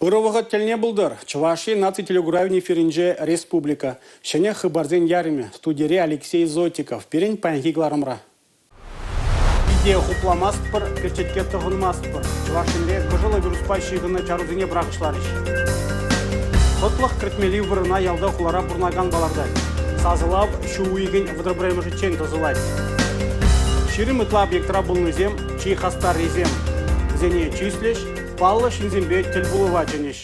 Ырӑ вӑхӑт тӗлне пултӑр. Чӑваш Ен наци телекуравӗн эфирӗнче «Республика». Ҫӗнӗ хыпарсен ярӑмӗ. Студире Алексей Зотиков. Пирӗн паянхи кӑларӑмра. Пите хупламастпӑр, перчетке тӑхӑнмастпӑр. Чӑваш Енре кӑшӑллӑ вируспа ҫыхӑннӑ чарусене пӑрахӑҫларӗҫ. Хӑтлӑх кӗртмелли вырӑна ялта-хулара пурӑнакан палӑртать. Сасӑлав ҫу уйӑхӗн 31-мӗшӗччен тӑсӑлать. 20 ытла объектра пулнисем чи хастаррисем. Вӗсене чыслӗҫ, паллӑ ҫынсемпе тӗл пулӑва чӗнӗҫ.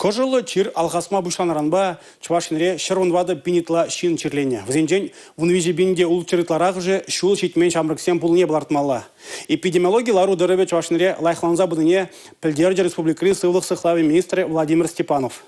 Кӑшӑллӑ чир алхасма пуҫланӑранпа Чӑваш Енре 114 пин ытла ҫын чирленӗ. Вӗсенчен 13 пин те ултҫӗр ытларахӑшӗ ҫул ҫитмен ҫамрӑксем пулнине палӑртмалла. Эпидемиологи лару-тӑрӑвӗ Чӑваш Енре лайӑхланса пынине пӗлтерчӗ республикӑри сывлӑх сыхлавӗн министрӗ Владимир Степанов.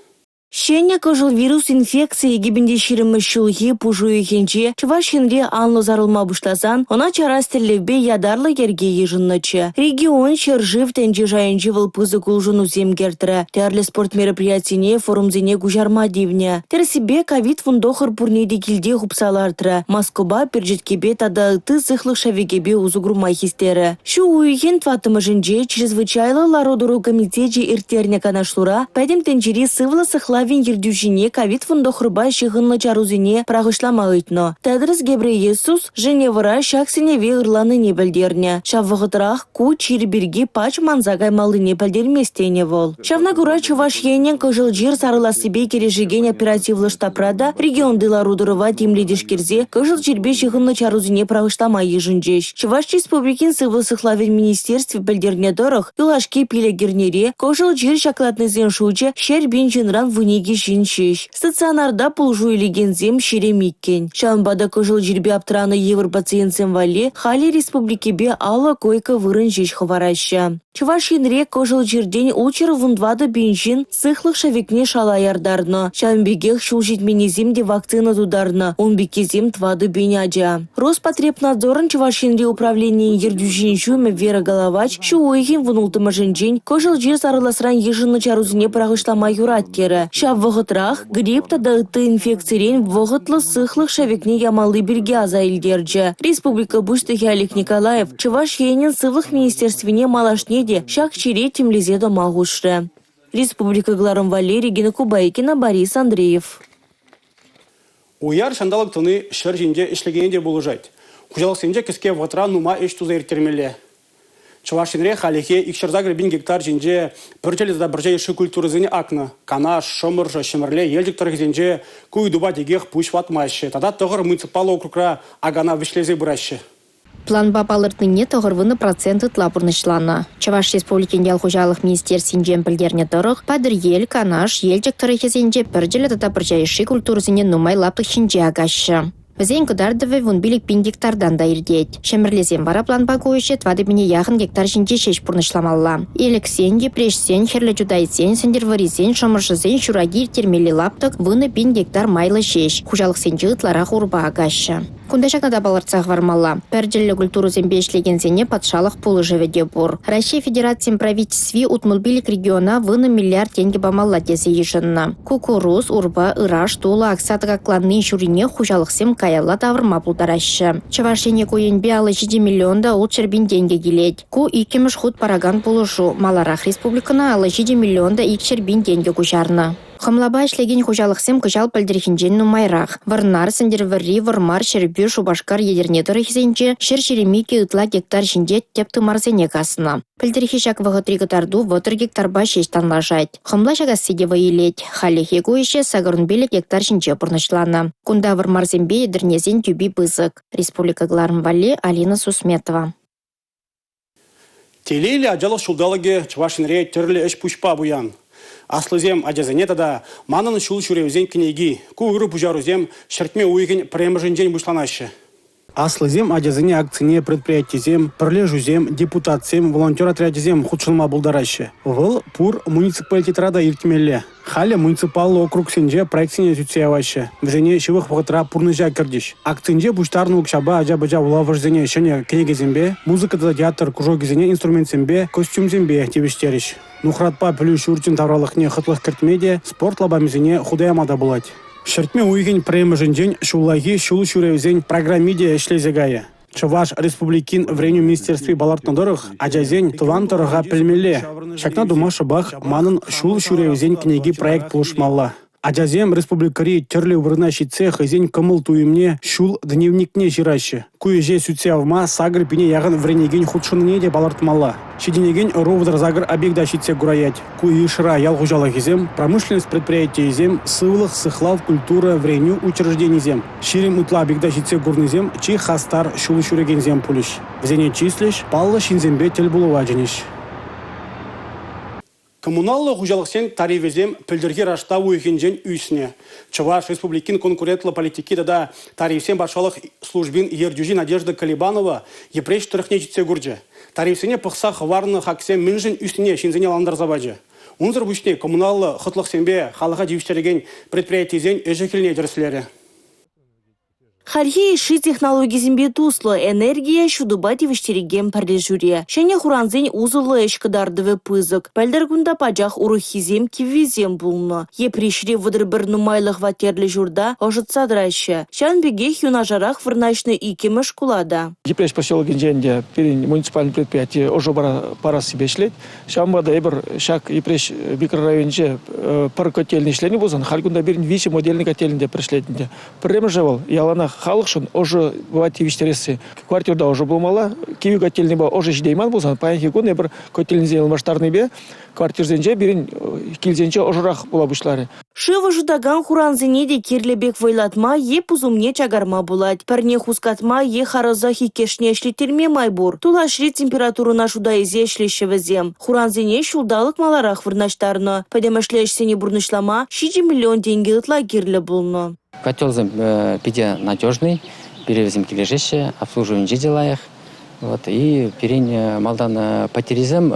Ҫӗнӗ кӑшӑлвирус инфекцийӗ 2020 ҫулхи пуш уйӑхӗнче Чӑваш Енре анлӑ сарӑлма пуҫласан ӑна чарас тӗллевпе ятарлӑ йӗрке йышӑннӑччӗ. Регион, ҫӗршыв, тӗнче шайӗнче вӑл пысӑк улшӑнусем кӗртрӗ. Тӗрлӗ спорт мероприятине, форумсене куҫарма тивнӗ. Тӗрӗссипе, ковид-19 пурне те килте хупса лартрӗ. Маскӑпа, перчеткепе тата ытти сыхлӑх шӗвекӗпе усӑ курма хистерӗ. Ҫу уйӑхӗн тӑваттӑмӗшӗнче чрезвычайлӑ лару-тӑру комитечӗ ирттернӗ канашлура Пӗтӗм тӗнчери сывлӑх сыхлавӗн ертӳҫине ковид-19-па ҫыхӑннӑ чарусене пӑрахӑҫлама ыйтнӑ. Тедрос Гебрейесус Женевӑра ҫак сӗнӗве ырланине пӗлтернӗ. Ҫав вӑхӑтрах ку чир пирки пач манса каймаллине пӗлтермест тенӗ вӑл. Ҫавна кура Чӑваш Енӗн кӑшӑл чир сарӑлассипе кӗрешекен оперативлӑ штабра та регионти лару-тӑрӑва тимлӗ тишкерсе кӑшӑл чирпе ҫыхӑннӑ чарусене пӑрахӑҫлама йышӑнчӗҫ. Чӑваш Республикин сывлӑх сыхлавӗн министерстви пӗлтернӗ тӑрӑх, юлашки 5 эрнере кӑшӑл чир ҫаклатнисен шучӗ 100 000 ҫынран 12 ҫын ҫеҫ. Стационарта пулӑшу илекенсем 22-н. Ҫавӑнпа та кӑшӑл чирпе аптранӑ йывӑр пациентсем валли халӗ республикипе 50 койка-вырӑн ҫеҫ хӑвараҫҫӗ. Чӑваш Енре кӑшӑл чиртен 614 пин ҫын сыхлӑх шӗвекне шала яртарнӑ. Ҫавӑн пекех ҫул ҫитменнисем те вакцина тутарнӑ, ун пеккисем 4 пин ача. Роспотребнадзорӑн Чӑваш Енри управленийӗн ертӳҫин ҫумӗ Вера Головач ҫу уйӑхӗн 16-мӗшӗнчен кӑшӑл чир сарӑласран йышӑннӑ чарусене пӑрахӑҫлама юрать терӗ. Ҫав вӑхӑтрах грипп тата ытти инфекцирен вӑхӑтлӑ сыхлӑх шӗвекне ямалли пирки аса илтерчӗ. Республика Пуҫлӑхӗ Олег Николаев Чӑваш Енӗн Сывлӑх министерствине малашне те ҫак чире тимлесе тӑма хушрӗ. Республика кӑларӑм валли Регина Кубайкина, Борис Андреев. Уяр ҫанталӑк тӑни ҫӗр ҫинче ӗҫлекене те пулӑшать. Хуҫалӑхсенче кӗске вӑхӑтра нумай ӗҫ туса ирттермелле. Чӑваш Енре хальлӗхе 208 пин гектар ҫинче пӗрчӗллӗ тата пӑрҫа йышши культурӑсене акнӑ. Канаш, Шӑмӑршӑ, Ҫӗмӗрле, Елчӗк тӑрӑхӗсенче ку ыйтупа текех пуҫ ватмаҫҫӗ тата тӑхӑр муниципаллӑ округра акана вӗҫлесе пыраҫҫӗ. Планпа палӑртнине 90 процент ытла пурнӑҫланӑ. Чӑваш Республикин ял хуҫалӑх министерствинчен пӗлтернӗ тӑрӑх, Патӑрьел, Канаш, Елчӗк тӑрӑхӗсенче пӗрчӗллӗ тата пӑрҫа йышши культурӑсене нумай лаптӑк ҫинче акаҫҫӗ. Вӗсен кӑтартӑвӗ 15 пин гектартан та иртет. Ҫӗмӗрлесем вара планпа ку ӗҫе 4 пине яхӑн гектар ҫинче ҫеҫ пурнӑҫламалла. Элӗксен, Йӗпреҫсен, Хӗрлӗ Чутайсен, Сӗнтӗрвӑррисен, Шӑмӑршӑсен ҫураки ирттермелли лаптӑк 10 пин гектар майлӑ ҫеҫ. Хуҫалӑхсенче ытларах урпа акаҫҫӗ. Кунта ҫакна та палӑртса хӑвармалла. Пӗрчӗллӗ культурӑсемпе ӗҫлекенсене патшалӑх пулӑшӑвӗ те пур. Раҫҫей Федерацийӗн Правительстви 65 региона 10 миллиард тенкӗ памалла тесе йышӑннӑ. Куккурус, урпа, ыраш, тулӑ акса тӑкакланнин ҫуррине хуҫалӑхсем каялла тавӑрма пултараҫҫӗ. Чӑваш Ене ку енпе 57 миллион та 600 пин тенкӗ килет. Ку иккӗмӗш хут паракан пулӑшу. Маларах республикӑна 57 миллион та 200 пин тенкӗ куҫарнӑ. Хӑмлапа ӗҫлекен хуҫалӑхсем кӑҫал пӗлтӗрхинчен нумайрах. Вӑрнар, Сӗнтӗрвӑрри, Вӑрмар, Ҫӗрпӳ, Шупашкар, Етӗрне тӑрӑхӗсенче 122 ытла гектар ҫинче тӗп тымарсене каснӑ. Пӗлтӗрхи ҫак вӑхӑтри кӑтарту 30 гектарпа ҫеҫ танлашать. Хӑмла ҫакасси те вӑй илет. Хальлӗхе ку ӗҫе 85 гектар ҫинче пурнӑҫланӑ. Кунта вӑрмарсемпе етӗрнесен тӳпи пысӑк. Республика кӑларӑм валли Алина Сусметова. Телейлӗ ачалӑх ҫулталӑкӗ Чӑваш Енре тӗрлӗ ӗҫ-пуҫпа пуян. Аслисем ачасене тата «Манӑн ҫул ҫӳревсен кӗнеки» ку ырӑ пуҫарусем ҫӗртме уйӑхӗн пӗрремӗшӗнчен пуҫланаҫҫӗ. Аслисем ачасене акцине предприятисем, пӗрлешӳсем, депутатсем, волонтер отрячӗсем хутшӑнма пултараҫҫӗ. Вӑл пур муниципалитетра та иртмелле. Халӗ муниципаллӑ округсенче проектсене сӳтсе яваҫҫӗ, вӗсене ҫывӑх вӑхӑтра пурнӑҫа кӗртӗҫ. Акцинче пуҫтарнӑ укҫапа ача-пӑча вулавӑшӗсене ҫӗнӗ кӗнекесемпе, музыка тата театр кружокӗсене инструментсемпе, костюмсемпе тивӗҫтерӗҫ. Нухратпа пӗлӳ ҫурчӗн тавралӑхне хӑтлӑх кӗртме те, спорт лапамӗсене хута яма та пулать. Ҫӗртме уйӑхӗн пӗрремӗшӗнчен ҫуллахи ҫул ҫӳревсен программи те ӗҫлесе кайӗ. Чӑваш Республикин Вӗренӳ министерстви палӑртнӑ тӑрӑх, ачасен тӑван тӑрӑха пӗлмелле. Ҫакна тума шӑпах «Манӑн ҫул ҫӳревсен кӗнеки» проект пулӑшмалла. Ачасем республикӑри тӗрлӗ вырӑна ҫитсе хӑйсен кӑмӑл-туйӑмне ҫул дневникне ҫыраҫҫӗ. Ку ӗҫе сӳтсе явма 8 пине яхӑн вӗренекен хутшӑннине те палӑртмалла. Ҫитӗнекен ӑру 38 объекта ҫитсе курайать. Ку йышра ял хуҫалӑхӗсем, промышленность предприятийӗсем, сывлӑх сыхлав, культура, вӗренӳ учрежденийӗсем. 20 ытла объекта ҫитсе курнисем чи хастар ҫул ҫӳрекенсем пулӗҫ. Вӗсене чыслӗҫ, паллӑ ҫынсемпе тӗл пулӑва чӗнӗҫ. Коммуналлӑ хуҫалӑхсен тарифӗсем пӗлтӗрхи раштав уйӑхӗнчен ӳснӗ. Чӑваш Республикин конкурентлӑ политики тата тарифсен патшалӑх службин ертӳҫи Надежда Колебанова Йӗпреҫ тӑрӑхне ҫитсе курчӗ. Тарифсене пӑхса хӑварнӑ хаксем мӗншӗн ӳснине ҫынсене ӑнлантарса пачӗ. Унсӑр пуҫне коммуналлӑ хӑтлӑхсемпе халӑха тивӗҫтерекен предприятисен ӗҫӗ-хӗлне тӗрӗслерӗ. Хальхи йышши технологисемпе туслӑ, энергие ҫутӑпа тивӗҫтерекен пӗрлешӳре. Ҫӗнӗ хурансен усӑллӑ ӗҫ кӑтартӑвӗ пысӑк. Пӗлтӗр кунта пачах урӑххисем, киввисем пулнӑ. Йӗпреҫри 31 нумайлӑ хваттерлӗ ҫурта ӑшӑтса тӑраҫҫӗ. Ҫавӑн пекех юнашарах вырнаҫнӑ иккӗмӗш шкула та. Йӗпреҫ поселокӗнче ӗнтӗ пирӗн муниципальный предприяти ӑшӑ парассипе ӗҫлет. Ҫавӑнпа та эпир ҫак Йӗпреҫ микрорайонӗнче пӗр котельнӑй ӗҫленӗ пулсан, халь кунта пирӗн виҫӗ модельный котельнӑй те пӗр ӗҫлет ӗнтӗ. Пӗрремӗшӗ вӑл яланах халӑхшӑн ӑшӑпа тивӗҫтересси. Квартирта ӑшӑ пулмалла, кивӗ котельнӑйпа ӑшӑ ҫитейман пулсан паянхи кун эпир котельнӑйсене ылмаштарнипе квартирсенче пирӗн килсенче ӑшӑрах пула пуҫларӗ. Шыв ӑшӑтакан хурансене те кирлӗ пек вӑйлатма е пусӑмне чакарма пулать. Пӗрне хускатма е харӑсах иккӗшне ӗҫлеттерме май пур. Тулашри температурӑна шута илсе ӗҫлеҫҫӗ вӗсем. Хурансене ҫулталӑк маларах вырнаҫтарнӑ. Пӗтӗмӗшле ӗҫсене пурнӑҫлама 7 миллион тенкӗ ытла кирлӗ пулнӑ. Котелсем питӗ надежный, пире вӗсем килӗшеҫҫӗ, обслуживанинче те лайӑх. Вот, и пирӗн малтан потерисем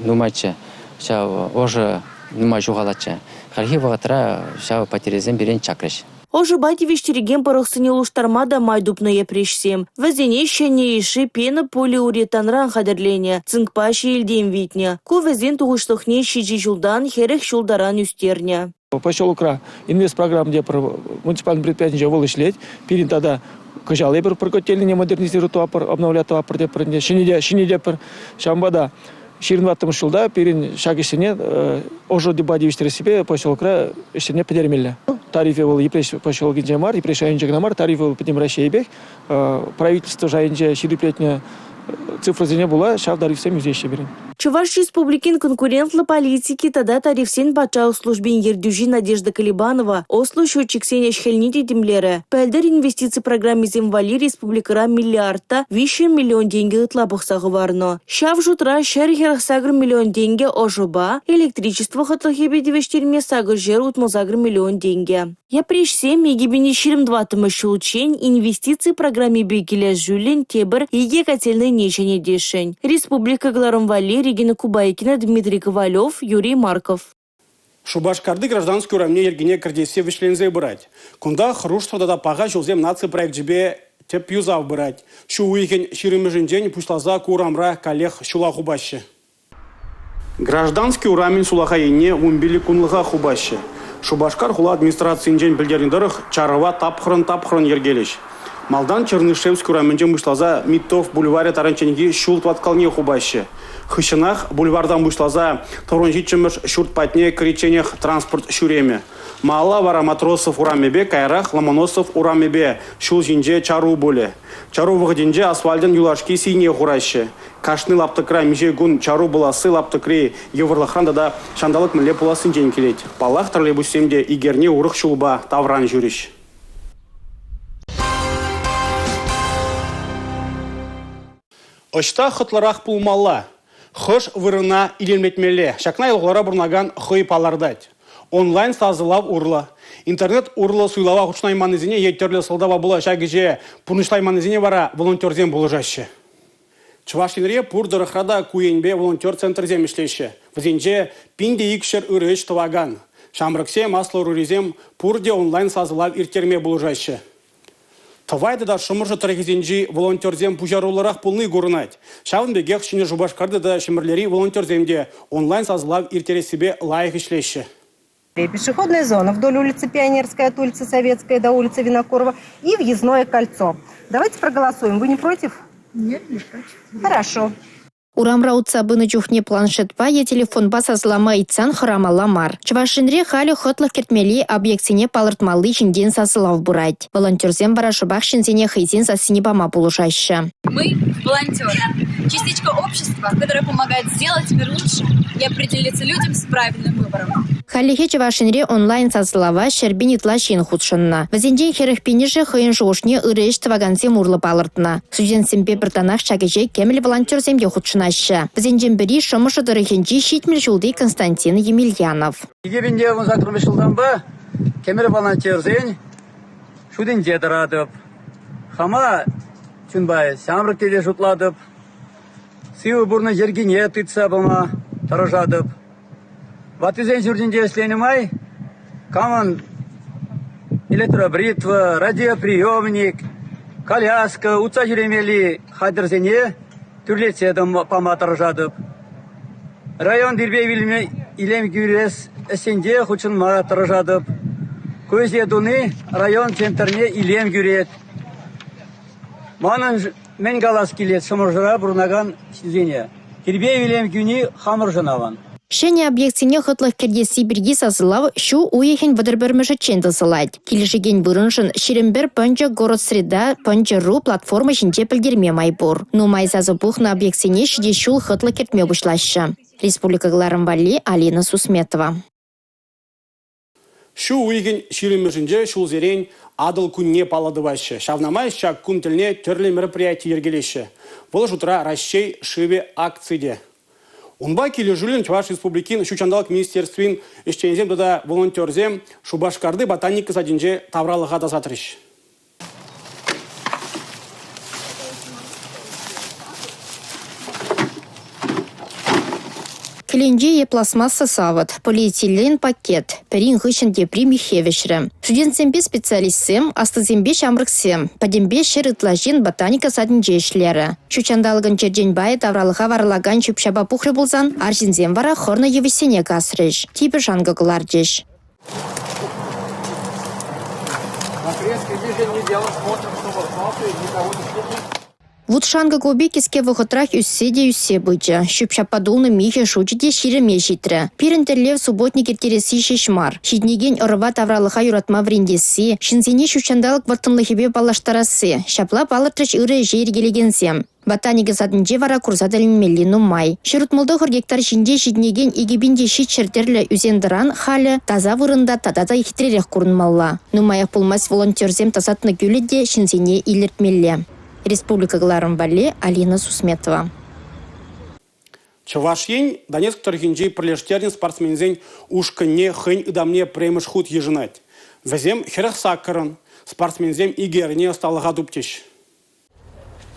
нумайччӗ, ҫав ӑшӑ нумай ҫухалатчӗ. Хальхи вӑхӑтра ҫав потерисем пирӗн чакрӗҫ. Ӑшӑпа тивӗҫтерекен пӑрӑхсене улӑштарма та май тупнӑ йӗпреҫсем. Вӗсене ҫӗнӗ йышши пенополиуретанран хатӗрленӗ, цинкпа ҫиелтен витнӗ. Ку вӗсен тухӑҫлӑхне 7 ҫултан 40 ҫул таран ӳстернӗ. Поселокра инвестпрограмма тепӗр муниципальный предприятинче вӑл ӗҫлет. Пирӗн тата кӑҫал эпир пӗр котельныйне модернизировать тӑватпӑр, обновлять тӑватпӑр тепӗр ҫӗнететпӗр. Ҫавӑнпа та 24-мӗш ҫулта пирӗн ҫак ӗҫсене ӑшӑ тивӗҫтерессипе поселокра ӗҫсене пӗтермелле. Тарифӗ вӑл Йӗпреҫ поселокӗнче мар, Йӗпреҫ районӗнче кӑна мар, тарифӗ вӑл пӗтӗм Раҫҫейӗпех. Правительство шайӗнче ҫирӗплетнӗ цифрӑсене пула ҫав тарифсем ӳсеҫҫӗ пирӗн. Чӑваш Республикин конкурентлӑ политики тата тарифсен патшалӑх службин ертӳҫи Надежда Колебанова ӑслӑ счетчиксен ӗҫ-хӗлне те тимлерӗ. Пӗлтӗр инвестици программисем валли республикӑра миллиард та 3 миллион тенкӗ ытла пӑхса хӑварнӑ. Ҫав шутра 148 миллион тенкӗ ӑшӑпа, электричество хӑтлӑхӗпе тивӗҫтерме 868 миллион тенкӗ. Йӗпреҫсем 2024-мӗш ҫулччен инвестици программипе килӗшӳллӗн тепӗр икӗ котельнӑйне ҫӗнетесшӗн. Республика кӑларӑм валли Регина Кубайкина, Дмитрий Ковалев, Юрий Марков. Шупашкарти Граждански урамне йӗркене кӗртесси вӗҫленсе пырать. Кунта хӑрушсӑр тата паха ҫулсем наци проекчӗпе тӗп юсав пырать. Ҫу уйӑхӗн 20-мӗшӗнчен пуҫласа ку урамра каллех ҫула хупаҫҫӗ. Граждански урамӗн сулахай енне 15 кунлӑха хупаҫҫӗ. Шупашкар хула администрацийӗнчен пӗлтернӗ тӑрӑх, чарӑва тапхӑрӑн-тапхӑрӑн йӗркелӗҫ. Малтан Чернышевский урамӗнчен пуҫласа Миттов бульварӗ таранчченхи ҫул тӑваткалне хупаҫҫӗ. Хыҫҫӑнах бульвартан пуҫласа 97-мӗш ҫурт патне кӗричченех транспорт ҫӳремӗ. Малалла вара Матросов урамӗпе, каярах Ломоносов урамӗпе ҫул ҫинче чару пулӗ. Чару вӑхӑтӗнче асфальтӑн юлашки сийне хураҫҫӗ. Кашни лаптӑкра миҫе кун чару пуласси лаптӑкри йывӑрлӑхран тата ҫанталӑк мӗнле пулассинчен килет. Паллах, троллейбуссем те ик эрне урӑх ҫулпа тавран ҫӳрӗҫ. Ӑҫта хӑтлӑрах пулмалла? Хӑш вырӑна илемлетмелле? Ҫакна ял-хулара пурӑнакан хӑй палӑртать. Онлайн-сасӑлав урлӑ, интернет урлӑ суйлава хутшӑнайманнисене е тӗрлӗ сӑлтава пула ҫак ӗҫе пурнӑҫлайманнисене вара волонтерсем пулӑшаҫҫӗ. Чӑваш Енре пур тӑрӑхра та ку енпе волонтер центрӗсем ӗҫлеҫҫӗ. Вӗсенче 1200 ырӑ ӗҫ тӑвакан. Ҫамрӑксем, аслӑ ӑрурисем пурте онлайн-сасӑлав ирттерме пулӑшаҫҫӗ. Тӑвай тата Шӑмӑршӑ тӑрӑхӗсенчи волонтерсем пуҫаруллӑрах пулни курӑнать. Ҫавӑн пекех Ҫӗнӗ Шупашкарта тата Ҫӗмӗрлери волонтерсем те онлайн-сасӑлав ирттерессипе лайӑх ӗҫлеҫҫӗ. Пешеходная зона вдоль улицы Пионерская от улицы Советская до улицы Винокурова и въездное кольцо. Давайте проголосуем. Вы не против? Нет, не против. Хорошо. Урамра утса пынӑ чухне планшетпа е телефонпа сасӑлама ыйтсан хӑрамалла мар. Чӑваш Енре халӗ хӑтлӑх кӗртмелли объектсене палӑртмалли ҫинчен сасӑлав пырать. Волонтерсем вара шӑпах ҫынсене хӑйсен сассине пама пулӑшаҫҫӗ. Мы волонтеры. Частичка общества, которая помогает сделать мир лучше и определиться людям с правильным выбором. Хальлӗхе Чӑваш Енре онлайн-сасӑлава 100 000 ытла ҫын хутшӑннӑ. Вӗсенчен 40 пинӗшӗ хӑйӗн шухӑшне ырӑ ӗҫ тӑвакансем урлӑ палӑртнӑ. Студентсемпе пӗр танах ҫак ӗҫе кӗмӗл волонтерсем те хутшӑнаҫҫӗ. Вӗсенчен пӗри Шӑмӑршӑ тӑрӑхӗнчи 70 ҫулти Константин Емельянов. 2018 ҫултанпа кӗмӗл волонтерсен шутӗнче тӑратӑп. Хама чунпа ҫамрӑк тесе шутлатӑп. Сывӑ пурнӑҫ йӗркине тытса пыма тӑрӑшатӑп. Ваттисен ҫуртӗнче ӗҫленӗ май камӑн электробритва, радиоприемник, коляска, утса ҫӳремелли хатӗрсене тӳрлетсе пама тӑрӑшатӑп. Район тирпей-илем кӳрес ӗҫсенче хутшӑнма тӑрӑшатӑп. Ку ӗҫе туни район центрне илем кӳрет. Манӑн мӗн калас килет Шӑмӑршӑра пурӑнакан ҫынсене? Тирпей-илем кӳни хамӑршӑн аван. Ҫӗнӗ объектсене хӑтлӑх кӗртесси пирки сасӑлав ҫу уйӑхӗн 31-мӗшӗччен тӑсӑлать. Килӗшекен вырӑншӑн 21 пӑнчӑ «Городсреда» пӑнчӑ.ру платформа ҫинче пӗлтерме май пур. Нумай сасӑ пухнӑ объектсене ҫитес ҫул хӑтлӑх кӗртме пуҫлаҫҫӗ. Республика кӑларӑм валли Алина Сусметова. Ҫу уйӑхӗн 20-мӗшӗнче ҫулсерен Атӑл кунне паллӑ тӑваҫҫӗ. Ҫавна май ҫак кун тӗлне тӗрлӗ мероприяти йӗркелеҫҫӗ. Вӑл шутра «Раҫҫей шывӗ» акци те. Унпа килӗшӳллӗн Чӑваш Республикин ҫут ҫанталӑк министерствин ӗҫченӗсем тата волонтерсем Шупашкарти ботаника садӗнче тавралӑха тасатрӗҫ. Кӗленче е пластмасса савӑт, полиэтилен пакет, пӗрин хыҫҫӑн тепри миххе вӗҫрӗ. Студентсемпе специалистсем, аслисемпе ҫамрӑксем пӗтӗмпе 100 ытла ҫын ботаника садӗнче ӗҫлерӗ. Ҫут ҫанталӑкӑн черчен пайӗ тавралӑха варалакан ҫӳп-ҫапа пухрӗ пулсан, арҫынсем вара хӑрнӑ йывӑҫсене касрӗҫ, типӗ шанкӑ кӑларчӗҫ. Вут-шанкӑ купи кӗске вӑхӑтрах ӳссе те ӳссе пычӗ. Ҫӳп-ҫаппа тулнӑ михӗ шучӗ те 20-е ҫитрӗ. Пирӗн тӗллев субботник ирттересси ҫеҫ мар. Ҫитӗнекен ӑрӑва тавралӑха юратма вӗрентесси, ҫынсене ҫут ҫанталӑк вӑрттӑнлӑхӗпе паллаштарасси. Ҫапла палӑртрӗҫ ырӑ ӗҫе йӗркелекенсем. Ботаника садӗнче вара курса тӗлӗнмелли нумай. 169 гектар ҫинче ҫитӗнекен 2700 тӗрлӗ ӳсен-тӑран халӗ таса вырӑнта тата та хитререх курӑнмалла. Нумаях пулмасть волонтерсем тасатнӑ кӳлӗ те ҫынсене илӗртмелле. Республика кӑларӑм валли Алина Сусметова. Чӑваш Ен Донецк тӑрӑхӗнчи пӗрлештернӗ спортсменсен ушкӑнне хӑйӗн ытамне пӗрремӗш хут йышӑнать. Вӗсем 48-ӑн. Спортсменсем икӗ эрне ӑсталӑха туптӗҫ.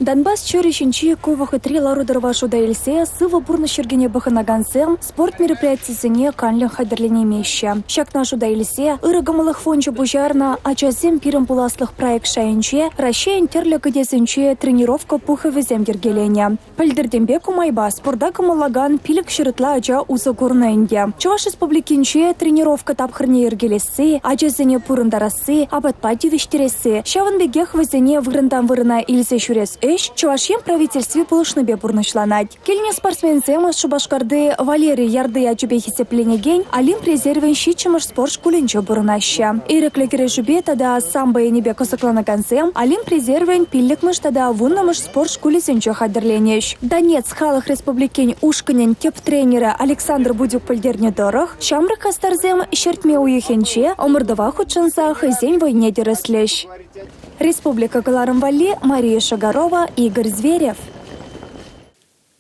Донбасс ҫӗрӗ ҫинчи ку вӑхӑтри лару-тӑрӑва шута илсе сывӑ пурнӑҫ йӗркине пӑхӑнакансем спорт мероприятийӗсене канлӗн хатӗрленеймеҫҫӗ. Ҫакна шута илсе ырӑ кӑмӑллӑх фончӗ пуҫарнӑ «Ачасем пирӗн пуласлӑх» проект шайӗнче Раҫҫейӗн тӗрлӗ кӗтесӗнче тренировка пухӑвӗсем йӗркеленӗ. Пӗлтӗртенпе ку майпа спорта кӑмӑллакан 500 ытла ача усӑ курнӑ ӗнтӗ. Чӑваш Республикинче тренировка тапхӑрне йӗркелесси, ачасене пурӑнтарасси, апатпа тивӗҫтересси, ҫавӑн пекех вӗсене вырӑнтан вырӑна илсе ҫӳрес ӗҫ Чӑваш Ен Правительстви пулӑшнипе пурнӑҫланать. Килнӗ спортсменсем Шупашкарти Валерий Ярды ячӗпе хисепленекен Олимп резервӗн ҫиччӗмӗш спорт шкулӗнче пурӑнаҫҫӗ. Ирӗклӗ кӗрешӳпе тата самбо енӗпе кӑсӑкланакансем Олимп резервӗн пиллӗкмӗш тата вуннӑмӗш спорт шкулӗсенче хатӗрленӗҫ. Донецк халӑх республикин ушкӑнӗн тӗп тренерӗ Александр Будюк пӗлтернӗ тӑрӑх, ҫамрӑк хастарсем ҫӗртме уйӑхӗнче ӑмӑртӑва хутшӑнса хӑйсен вӑйне тӗрӗслӗҫ. Республика кӑларӑм валли Мария Шагарова, Игорь Зверев.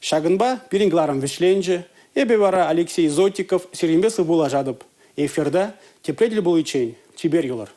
Ҫакӑнпа пирӗн кӑларӑм вӗҫленчӗ. Эпӗ вара Алексей Зотиков сирӗнпе сывпуллашатӑп. Эфирта тепре тӗл пуличчен чипер юлӑр.